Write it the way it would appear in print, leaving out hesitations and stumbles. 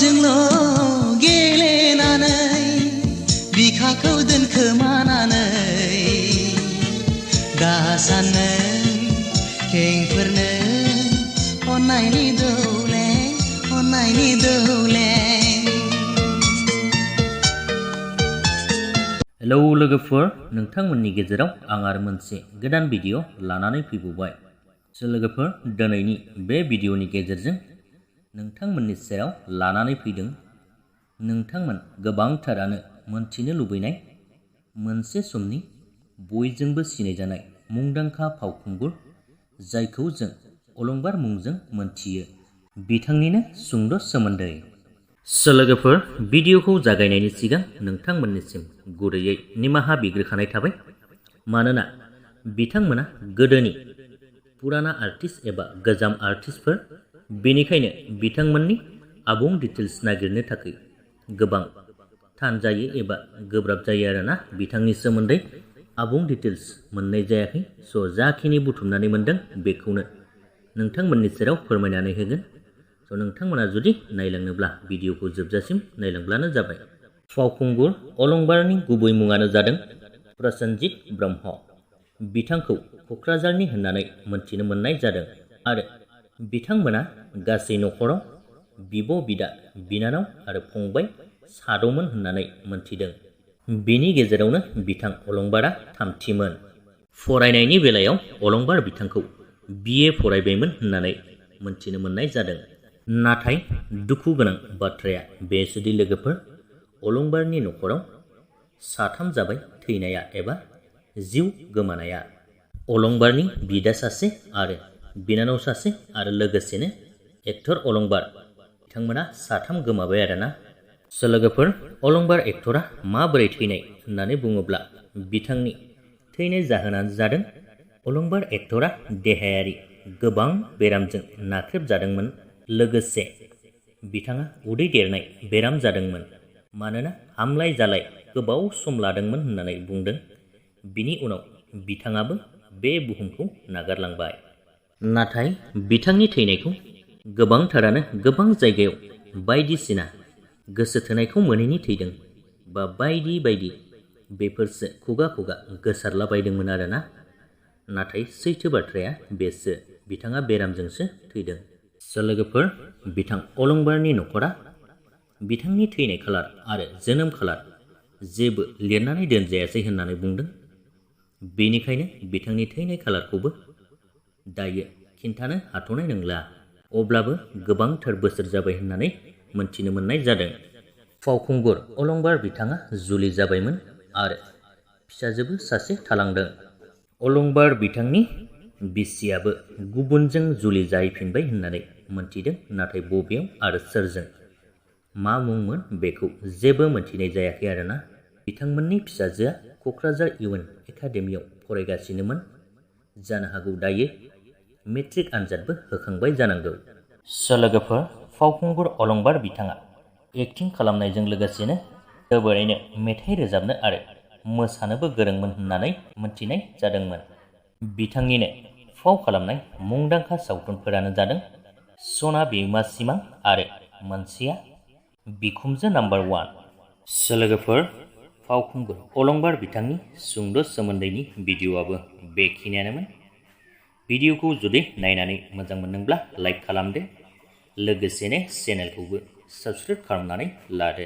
गावजोंल' गेलेनानै बिखाखौ दोनखोमानानै दासाननै खेंफोरनो अननायनि दौले हेलौ लोगोफोर, नोंथांमोननि गेजेराव आं आरो मोनसे गोदान भिडिअ लानानै फैबावबाय। लोगोफोर, दिनैनि बे भिडिअनि गेजेरजों नोंथांमोननि सेराव लानानै फैदों नोंथांमोन गोबांथारानो मोनथिनो लुबैनाय मोनसे समनि बयजोंबो सिनायजानाय मुंदांखा फावखुंगुर जायखौ जों अलंबार मुंजों मोनथियो, बिथांनिनो सुंद' सोमोन्दै। लोगोफोर, भिडिअखौ जागायनायनि सिगां नोंथांमोननिसिम गुरैयै निमाहा बिग्रोखानाय थाबाय, मानोना बिथांमोना गोदोनि पुराना आर्टिस्ट एबा गोजाम आर्टिस्टफोर, बेनिखायनो बिथांमोननि आबुं डिटेल्स नागिरनो थाखाय गोबां थान जायो एबा गोब्राब जायो आरोना। बिथांनि सोमोन्दै आबुं डिटेल्स मोननाय जायाखै। जाखिनि बुथुमनानै मोनदों बेखौनो नोंथांमोननि सेराव फोरमायनानै होगोन। नोंथांमोना जुदि नायलांनोब्ला भिडिअखौ जोबजासिम नायलांब्लानो जाबाय। फावखुंगुर अलंबारनि गुबै मुङानो जादों प्रसेनजित ब्रह्म। बिथांखौ क'क्राझारनि होननानै मोनथिनो मोननाय जादों आरो बिथांमोना गासै न'खराव बिब', बिदा, बिनानाव आरो फंबाय साद'मोन होननानै मोनथिदों। बिनि गेजेरावनो बिथां अलंबारा थामथिमोन। फरायनायनि बेलायाव अलंबार बिथांखौ BA फरायबायमोन होननानै मोनथिनो मोननाय जादों। नाथाय दुखु गोनां बाथ्राया बेसोदि लोगोफोर, अलंबारनि न'खराव साथाम जाबाय थैनाया एबा जिउ गोमानाया। अलंबारनि बिदा सासे आरो बिनानाव सासे आरो लोगोसेनो एक्टर अलंबार, बिथांमोना साथाम गोमाबाय आरोना। लोगोफोर, अलंबार एक्टरा माबोरै थैनाय होननानै बुङोब्ला बिथांनि थैनाय जाहोनानो जादों अलंबार एक्टरा देहायारि गोबां बेरामजों नाख्रेबजादोंमोन। लोगोसे बिथाङा उदै देरनाय बेराम जादोंमोन, मानोना हामलाय जालाय गोबाव सम लादोंमोन होननानै बुंदों। बिनि उनाव बिथाङाबो बे बुहुमखौ नागारलांबाय। नाथाय बिथांनि थैनायखौ गोबांथारानो गोबां जायगायाव बायदिसिना गोसो थोनायखौ मोनैनि थैदों बा बायदि बायदि बेफोरसो खुगा खुगा गोसारलाबायदोंमोन आरोना। नाथाय सैथो बाथ्राया बेसो, बिथाङा बेरामजोंसो थैदों। लोगोफोर, बिथां अलंबारनि न'खरा बिथांनि थैनाय खालार आरो जोनोम खालार जेबो लिरनानै दोनजायासै होननानै बुंदों। बेनिखायनो बिथांनि थैनाय खालारखौबो दायो खिन्थानो हाथ'नाय नंला। अब्लाबो गोबांथार बोसोर जाबाय होननानै मोनथिनो मोननाय जादों। फावखुंगुर अलंबार बिथाङा जुलि जाबायमोन आरो फिसाजोबो सासे थालांदों। अलंबार बिथांनि बिसियाबो गुबुनजों जुलि जाहैफिनबाय होननानै मोनथिदों। नाथाय बबेयाव आरो सोरजों, मा मुंमोन बेखौ जेबो मोनथिनाय जायाखै आरोना। बिथांमोननि फिसाजोआ क'क्राझार UN एकाडेमियाव फरायगासिनोमोन। जानो हागौ दायो मेट्रिक आनजादबो होखांबाय जानांगौ। लोगोफोर, फावखुंगुर अलंबार बिथाङा एक्टिं खालामनायजों लोगोसेनो जोबोरैनो मेथाइ रोजाबनो आरो मोसानोबो गोरोंमोन होननानै मोनथिनाय जादोंमोन। बिथांनिनो फाव खालामनाय मुंदांखा सावथुनफोरानो जादों सना बिमा सिमां आरो मोनसेया बिखुमजो नाम्बार 1। लोगोफोर, फावखुंगुर अलंबार बिथांनि सुंद' सोमोन्दैनि भिडिअ'आबो बेखिनियानोमोन। भिडिअ'खौ जुदि नायनानै मोजां मोनदोंब्ला लाइक खालामदो, लोगोसेनो चेनेलखौबो साबस्क्राइब खालामनानै लादो।